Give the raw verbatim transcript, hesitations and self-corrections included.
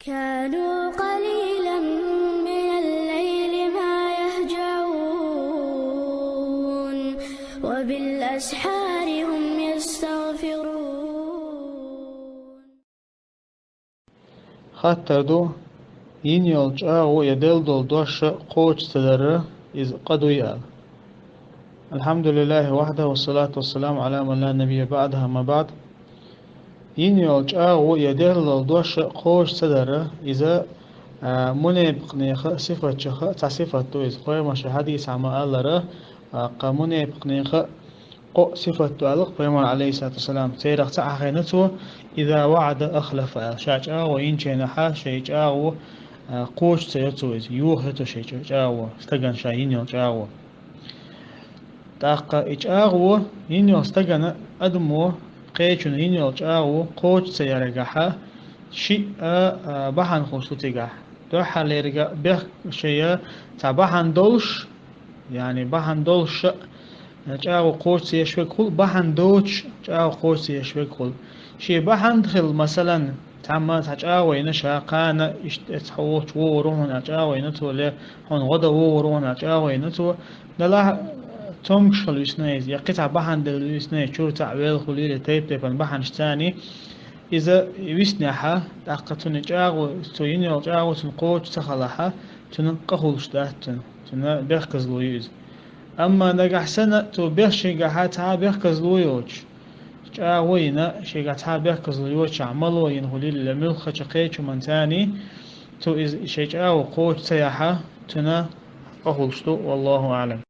كانوا قليلا من الليل ما يهجعون، وبالأسحار هم يستغفرون. Хаттар ду: йина йола чӀагӀо я делла дола дош кхочуш ца дар, иза къа дуй аьлла. الحمد لله وحده والصلاة والسلام على من لا نبي بعده، أما بعد. Йина йола чӀагӀо я делла дола дош кхочуш ца дар, иза, а, мунепикънеха сифатех цхьа сифат ду иза. Пайхамара ший хьадисехь ма-аллара, а, кхы мунепикънеха кхо сифат ду аьлла Пайхамара, عليه الصلاة والسلام. Царех цхьаъ хьахийна цо: إذا وعد أخلف аьлла. Ша чӀагӀо йинчу хенахь шайн чӀагӀо, а, кхочуш ца йо цо иза, йохайо цо шайн чӀа-, чӀагӀо, стагана ша йина йола чӀагӀо. ТӀаккха и чӀагӀо, йина йолу стагана, адамо, кхечунна йина йолу чӀагӀо кхочуш ца ярехь, шиъ, а, бахьана хуьлуш ду цигахь. Дуьххьарлерга бехк шайн цхьа бахьана долуш, яъни бахьана долуш а чӀагӀо кхочуш ца еш верг хуьлу, бахьана доцуш чӀагӀо кхочуш ца еш верг хуьлу. Шен бахьана хилла, масалан, цхьамма цхьа чӀагӀо йина ша, кхана иштта эцхьа вогӀур ву хьуна аьлла чӀагӀо йина цо, ле хьуна гӀо дан вогӀур ву хьуна аьлла чӀагӀо йина цо, делахь цомгуш хила висна иза, я кхин цхьа бахьана делла висна иза, чуьра цхьаъ велла хуьлийла, тайп-тайпана бахьанаш царний иза виснехь, тӀаккха цуьнан чӀагӀо, цо йина йолу чӀагӀо цуьнан кхочуш ца хилахь, цуьнан къа хуьлуш дац цуьнан, цуьнан бехказло ю иза. Амма нагахь санна цо бехк шайгахь цхьа а бехказло йоцуш, чӀагӀо йина, шайгахь цхьа а бехказло йоцуш, мало йина хуьлийла, муьлххачу кхечу хӀуманца царний, цо иза шайн чӀагӀо кхочуш ца яхь, цуьнан къа хуьлуш ду, والله أعلم.